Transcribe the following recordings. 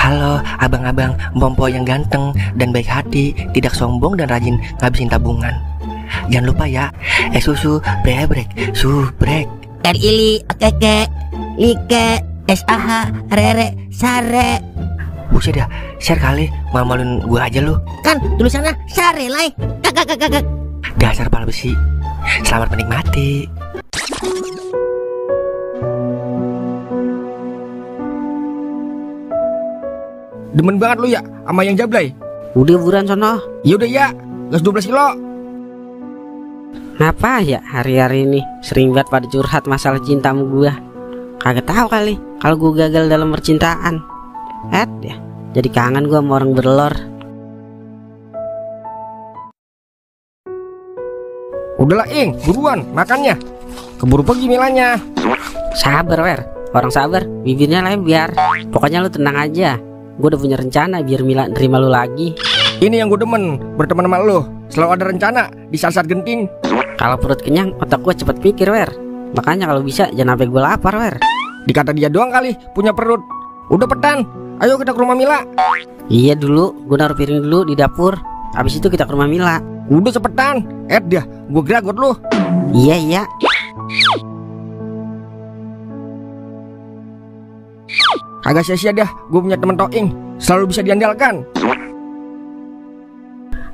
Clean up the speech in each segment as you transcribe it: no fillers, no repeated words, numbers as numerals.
Halo abang-abang Bompo yang ganteng dan baik hati, tidak sombong dan rajin ngabisin tabungan. Jangan lupa ya, susu brebrek, subrek. Ili, okeke, like, SAH, rere, sare. Buset dah, share kali, malu-maluin gua aja lu. Kan tulisannya sare lai. Kakak. Dasar pala besi. Selamat menikmati. Demen banget lu ya sama yang jablay. Udah buruan sono. Yaudah ya, gas 12 kilo. Ngapa ya hari-hari ini sering banget pada curhat masalah cinta sama gua. Kagak tahu kali kalau gua gagal dalam percintaan. Ya, jadi kangen gua sama orang berlor. Udahlah Ing, buruan makannya. Keburu pergi Milanya. Sabar Wer, orang sabar bibirnya lebar. Pokoknya lu tenang aja. Gue udah punya rencana biar Mila nerima lu lagi. Ini yang gue demen, berteman sama lu. Selalu ada rencana di saat-saat genting. Kalau perut kenyang, otak gue cepet pikir Wer. Makanya kalau bisa jangan sampai gue lapar Wer. Dikata dia doang kali punya perut. Udah petan, ayo kita ke rumah Mila. Iya dulu, gue naruh piring dulu di dapur. Habis itu kita ke rumah Mila. Udah cepetan, dah, gue geragot lu. Iya. Kagak sia-sia dah, gue punya temen Toing, selalu bisa diandalkan.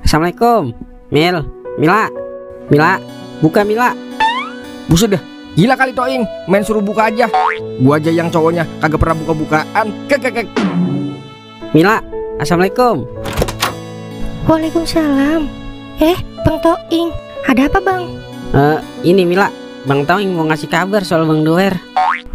Assalamualaikum, Mila, buka Mila. Buset dah, gila kali Toing, main suruh buka aja. Gue aja yang cowoknya kagak pernah buka-bukaan. Kek. Mila, assalamualaikum. Waalaikumsalam. Bang Toing, ada apa bang? Ini Mila, Bang Toing mau ngasih kabar soal Bang Doer.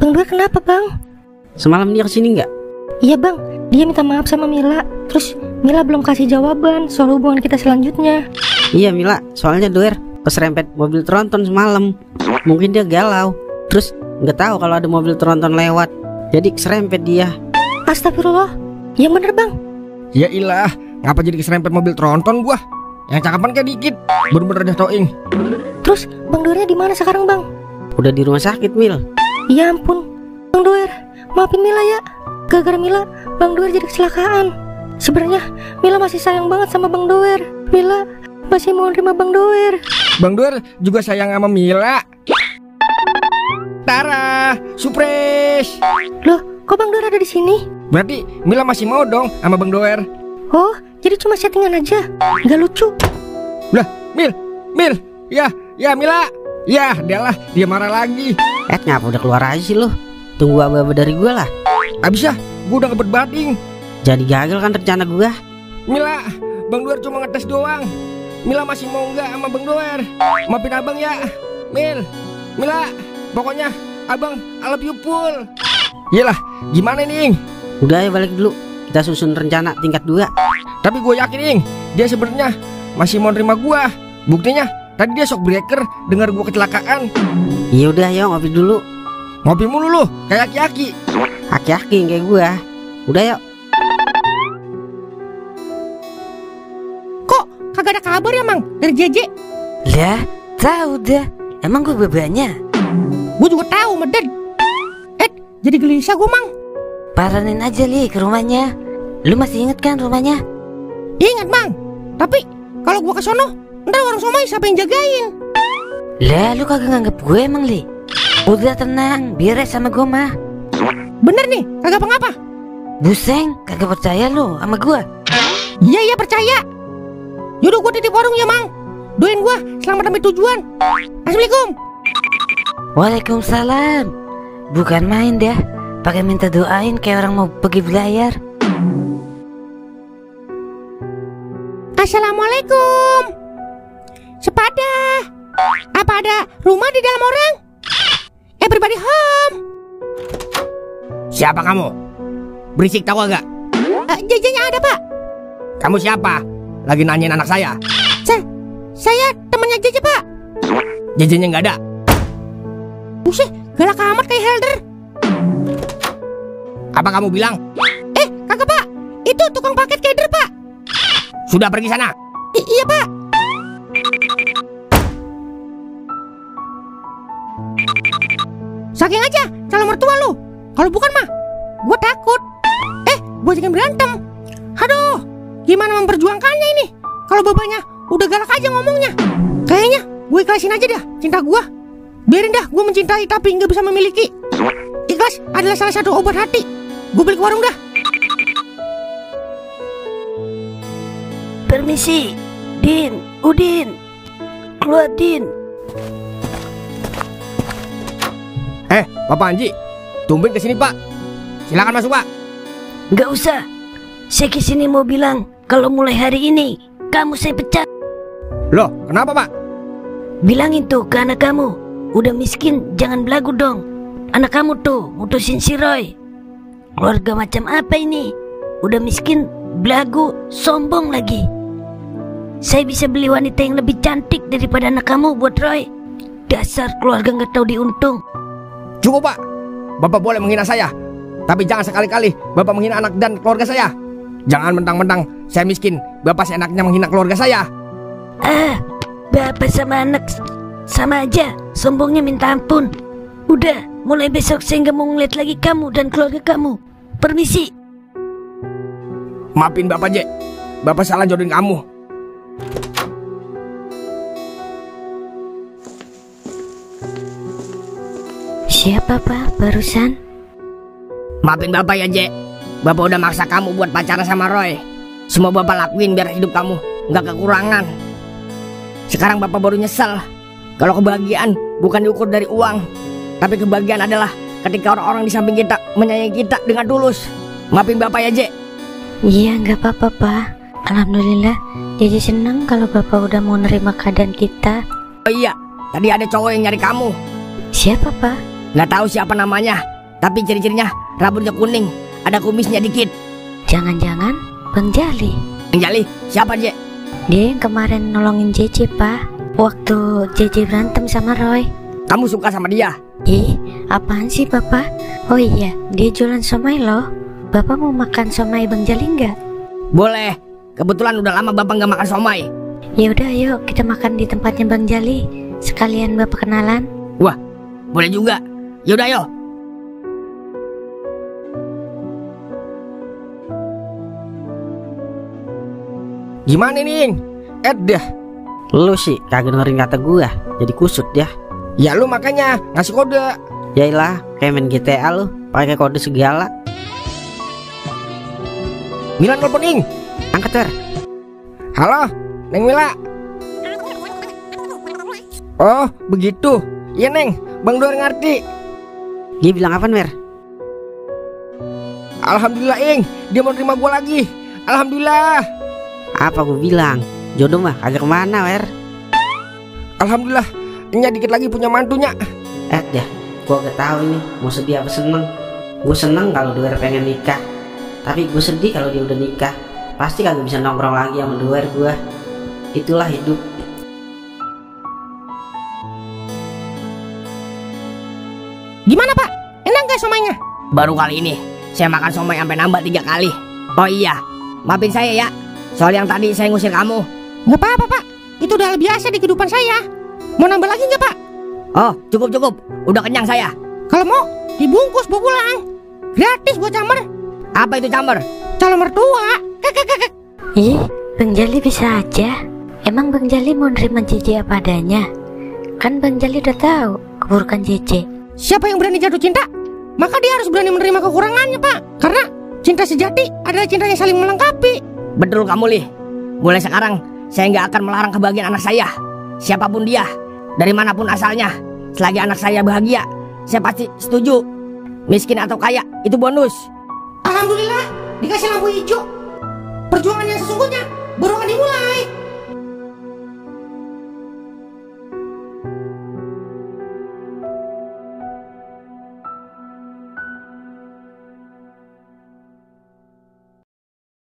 Bang Doer kenapa bang? Semalam dia kesini nggak? Iya bang, dia minta maaf sama Mila. Terus Mila belum kasih jawaban soal hubungan kita selanjutnya. Iya Mila, soalnya Doer keserempet mobil tronton semalam. Mungkin dia galau. Terus nggak tahu kalau ada mobil tronton lewat. Jadi keserempet dia. Astagfirullah, yang bener bang? Ya ilah, ngapa jadi keserempet mobil tronton gua? Yang cakapan kayak dikit. Bener-bener dah Toing. Terus Bang Doernya di mana sekarang bang? Udah di rumah sakit Mil. Ya ampun, Bang Doer, maafin Mila ya. Gara-gara Mila, Bang Doer jadi kecelakaan. Sebenarnya Mila masih sayang banget sama Bang Doer. Mila masih mau nerima Bang Doer. Bang Doer juga sayang sama Mila. Tara, surprise. Loh, kok Bang Doer ada di sini? Berarti Mila masih mau dong sama Bang Doer. Oh, jadi cuma settingan aja. Nggak lucu. Lah, Mil, ya Mila. Ya, dia marah lagi. Ngapa udah keluar aja sih lu? Tunggu aba-aba dari gua lah. Abis ya, gua udah ngebet bating. Jadi gagal kan rencana gua. Mila, Bang Doer cuma ngetes doang. Mila masih mau nggak sama Bang Doer? Maafin abang ya, Mila. Pokoknya abang I love you full. Iyalah, gimana nih Ing? Udah ya balik dulu. Kita susun rencana tingkat 2. Tapi gue yakin Ing, dia sebenarnya masih mau nerima gua. Buktinya tadi dia shock breaker dengar gua kecelakaan. Iya udah ya ngopi dulu. Ngopi mulu lu, kayak aki-aki. Aki-aki kayak gua. Udah yuk. Kok kagak ada kabar ya Mang dari JJ? Lah, tahu dah. Emang gue bebanya. Gue juga tahu Medad. Jadi gelisah gue Mang. Paranin aja li ke rumahnya. Lu masih inget kan rumahnya? Ingat Mang. Tapi kalau gue kesono, ntar orang somai siapa yang jagain? Lah, lu kagak nganggep gue emang li? Udah tenang, beres sama gue mah. Bener nih, kagak apa-apa. Buseng, kagak percaya lu sama gue? Iya percaya. Yaudah gue titip warung ya Mang. Doain gue selamat sampai tujuan. Assalamualaikum. Waalaikumsalam. Bukan main dah, pakai minta doain kayak orang mau pergi belayar. Assalamualaikum. Sepada. Apa ada rumah di dalam orang? Everybody home. Siapa kamu? Berisik tahu agak? Jajannya ada Pak. Kamu siapa? Lagi nanyain anak saya. Saya temannya Jaja Pak. Jajannya nggak ada. Buset, galak amat kayak Helder. Apa kamu bilang? Kagak Pak. Itu tukang paket keder Pak. Sudah pergi sana. Iya Pak. Saking aja calon mertua lu. Kalau bukan mah gue takut. Gue ajakin berantem. Aduh, gimana memperjuangkannya ini? Kalau bapaknya udah galak aja ngomongnya. Kayaknya gue ikhlasin aja dah cinta gue. Biarin dah gue mencintai tapi nggak bisa memiliki. Ikhlas adalah salah satu obat hati. Gue beli ke warung dah. Permisi, Din, Udin, keluar Din. Bapak Anji, tumben kesini Pak. Silakan masuk Pak. Nggak usah. Saya kesini mau bilang kalau mulai hari ini kamu saya pecat. Loh, kenapa Pak? Bilangin tuh ke anak kamu, udah miskin jangan belagu dong. Anak kamu tuh mutusin si Roy. Keluarga macam apa ini? Udah miskin, belagu, sombong lagi. Saya bisa beli wanita yang lebih cantik daripada anak kamu buat Roy. Dasar keluarga nggak tahu diuntung. Cukup Pak. Bapak boleh menghina saya, tapi jangan sekali-kali Bapak menghina anak dan keluarga saya. Jangan mentang-mentang saya miskin, Bapak seenaknya menghina keluarga saya. Bapak sama anak sama aja, sombongnya minta ampun. Udah, mulai besok saya nggak mau ngeliat lagi kamu dan keluarga kamu. Permisi. Maafin Bapak J, Bapak salah jodohin kamu. Siapa Pak barusan? Maafin Bapak ya, J. Bapak udah maksa kamu buat pacaran sama Roy. Semua Bapak lakuin biar hidup kamu nggak kekurangan. Sekarang Bapak baru nyesel. Kalau kebahagiaan bukan diukur dari uang, tapi kebahagiaan adalah ketika orang-orang di samping kita menyayangi kita dengan tulus. Maafin Bapak ya, J. Iya, nggak apa-apa Pak. Alhamdulillah, jadi senang kalau Bapak udah mau nerima keadaan kita. Oh iya, tadi ada cowok yang nyari kamu. Siapa Pak? Nggak tahu siapa namanya, tapi ciri-cirinya rambutnya kuning, ada kumisnya dikit. Jangan-jangan Bang Jali. Yang Jali siapa, J? Dia yang kemarin nolongin JJ Pak, waktu JJ berantem sama Roy. Kamu suka sama dia? Ih, apaan sih Bapak? Oh iya, dia jualan somai loh. Bapak mau makan somai Bang Jali nggak? Boleh, kebetulan udah lama Bapak nggak makan somai. Ya udah, yuk kita makan di tempatnya Bang Jali. Sekalian Bapak kenalan. Wah, boleh juga. Yaudah, yuk. Gimana nih? Dah. Lu sih kagak dengerin kata gua, jadi kusut ya. Ya lu makanya ngasih kode. Yailah, kayak main GTA lu, pakai kode segala. Milan telepon Ing. Angkat Wer. Halo, Neng Mila. Oh, begitu. Iya Neng, Bang Doer ngerti. Dia bilang apa Wer? Alhamdulillah Ing, dia mau terima gua lagi. Alhamdulillah. Apa gua bilang? Jodoh mah kagak kemana Wer. Alhamdulillah, Nya dikit lagi punya mantunya. Ya, gua gak tahu ini mau sedih apa seneng. Gua seneng kalau Doer pengen nikah, tapi gua sedih kalau dia udah nikah. Pasti kagak bisa nongkrong lagi sama Doer gua. Itulah hidup. Gimana Pak? Enak gak somainya? Baru kali ini saya makan somai sampai nambah 3 kali. Oh iya, maafin saya ya, soal yang tadi saya ngusir kamu. Gak apa-apa Pak, itu udah biasa di kehidupan saya. Mau nambah lagi gak Pak? Oh, cukup, udah kenyang saya. Kalau mau, dibungkus bawa pulang. Gratis buat camer. Apa itu camer? Calon mertua. Ih, Bang Jali bisa aja. Emang Bang Jali mau nerima JJ apa adanya? Kan Bang Jali udah tahu keburukan JJ. Siapa yang berani jatuh cinta, maka dia harus berani menerima kekurangannya Pak. Karena cinta sejati adalah cinta yang saling melengkapi. Betul kamu Li. Mulai sekarang saya nggak akan melarang kebahagiaan anak saya. Siapapun dia, dari manapun asalnya, selagi anak saya bahagia, saya pasti setuju. Miskin atau kaya itu bonus. Alhamdulillah, dikasih lampu hijau.